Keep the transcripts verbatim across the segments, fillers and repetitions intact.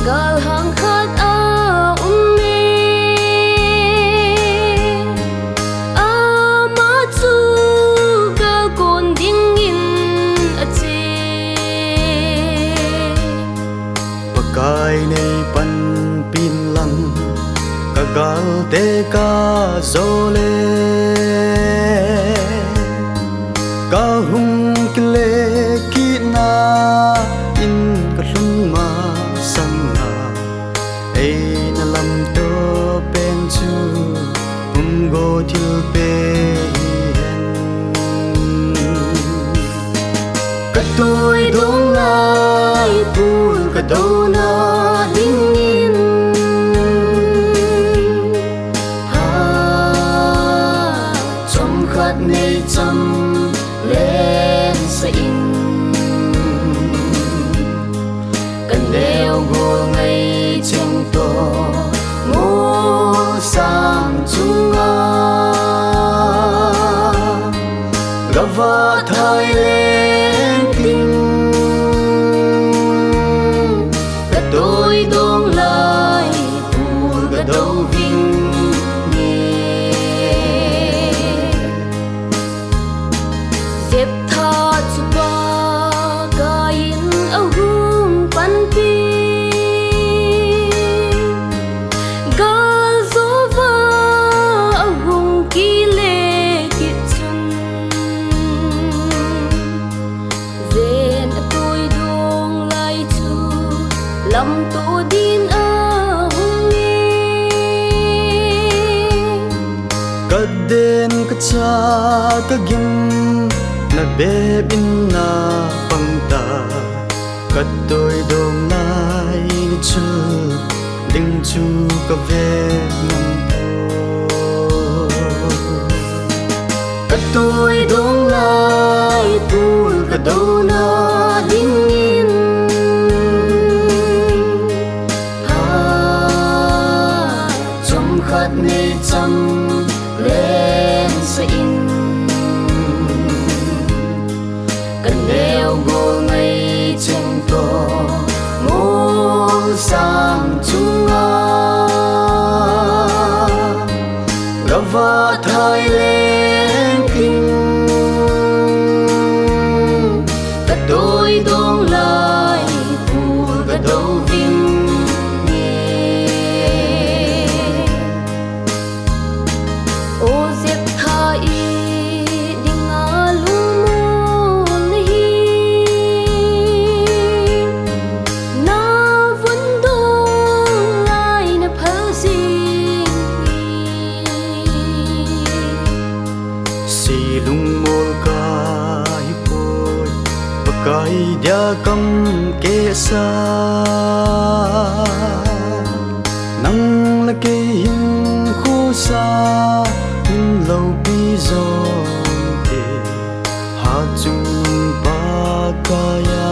Gal hang khat a um e, ama chu gal kon dingin a che. Pakai nei panpin lang, ka galte ka zo le, ka hung kile kitna in ka lhung masang a, eina lamto pen chu um go thil pe hi hen. Ka toi dong lai pul ka dona dingin, ha, chomkhat nei cham len sa in, ka neo gol ngai cheng to ngol sang chunga, ka va thai leng ting, ka toi dong lai pul ka do ving nge. Jephtha chu Pakai in a hung panpi, gal zo va a hung kile kit chun, ven a toi dong lai chu lamto din a hung e. Ka den ka cha ka gim na bep in na pang ta, ka toi dong lai ni chul ding chu ka ve mang po. Ka toi dong lai pul ka dona dingin, ha, chomkhat nei cham len sa in, ka neo gol ngai cheng to ngol sang chunga, ka va thai leng ting, ka toi dong lai pul ka do ving nge. O Jephtha, i dinga lungmon na hi, na von dong lai na phal jing hi. Si lungmol kahi poi, Pakai dia kam kesa. Nang le kei hinkho sa, hin loupi jong te, ha chung Pakai a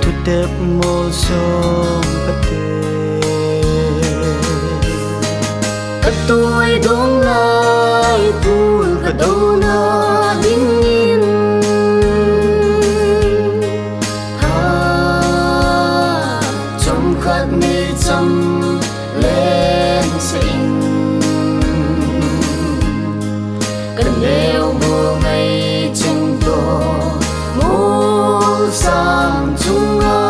thutep mol jong ka te. Ka toi dong lai pul ka dona dingin, ha, chomkhat nei cham len sa in, ka neo gol ngai cheng to ngol sang chunga,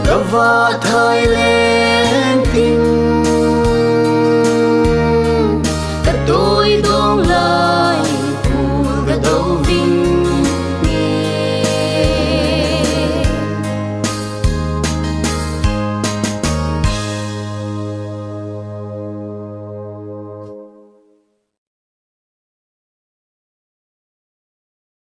ka va thai le